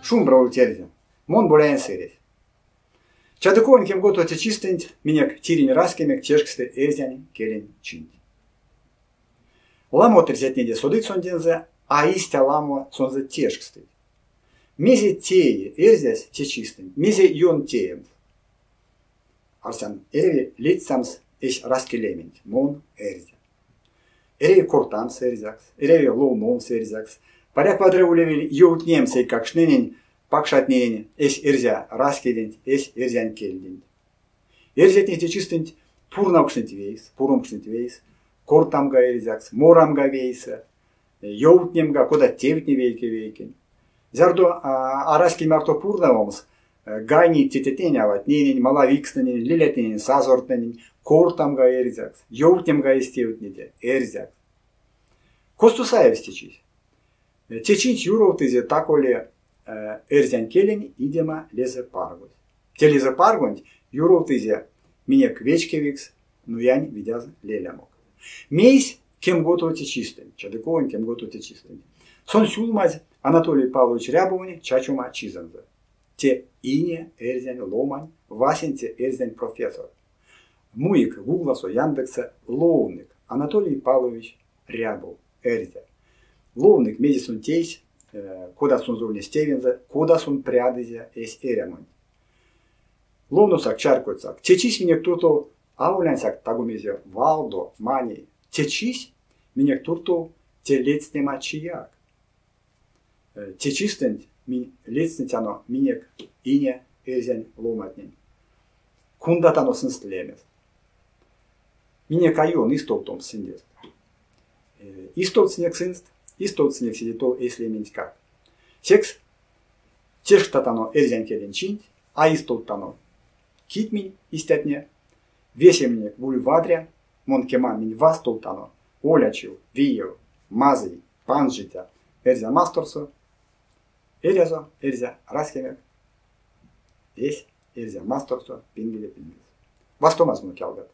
Шумбра ульть, эрзя! Мон Боляень Сыресь. Чадыковонь кемготоце чистэнть минек тиринь раськенек тешксты эрзянь келень чинть. Ламот эрзятнеде содыть сондензэ, а истя ламо сонзэ тешкстыть. Мезе теи эрзясь те чистэнть, мезе ён теемс? Арсян, эряви ледстямс эсь раськелементь, мон эрзя. Эряви кортамс эрзякс, эряви ловномс эрзякс. Паряк вадря улевель ёвтнемс эйкакштненень, пакшатненень эсь эрзя раськеденть, эсь эрзянь кельденть. Эрзятне те чистэнть пурнавкшныть вейс, пуромкшныть вейс, кортамга эрзякс, морамга вейсэ, ёвтнемга, кода тевтне вейке-вейкень. Зярдо араськень марто пурнавомс, гайнить тетятненень-аватненень, малавикстнэнень, лелятненень, сазортнэнень, кортамга эрзякс, ёвтнемга эсь тевтнеде эрзякс. Косто саевсь те чись? Те чинть юровтызе таголе эрзянь келень идема лезэпаргось. Те лезэпаргонть юровтызе минек вечкевикс Нуянь Видяз лелямок. Мейсь кемготоце чистэнть, чадыковонь кемготоце чистэнть, сон сюлмазь Анатолий Павлович Рябовонь чачома чизэнзэ. Те ине эрзянь ломань, васенце эрзянь профессор. Муик Гугласо, Яндекссэ ловнык Анатолий Павлович Рябов, эрзя. Ловнык, мезе сон тейсь, кода сонзэ ульнесь тевензэ, кода сон прядызе эсь эрямонть. Ловносак, чарькодьсак. Те чись минек туртов аволь ансяк таго-мезе валдо, маней. Те чись минек туртов те ледстнема чияк. Те чистэнть минь ледстнетяно минек ине эрзянь ломантнень. Кундатано сынст лемест. Минек а ён истовтомс сындест. Истовтсынек сынст, истовтсынек седе тов эсь лементькак. Секс тешкстатано эрзянь келень чинть, а истовттано. Кить минь истятне? Весе минек ули вадря, мон кеман, минь вастовтано олячив, виев, мазый, панжиця Эрзя масторсо, эрязо эрзя раськенек эсь Эрзя масторсо пингеде пингес. Вастомазонок, ялгат!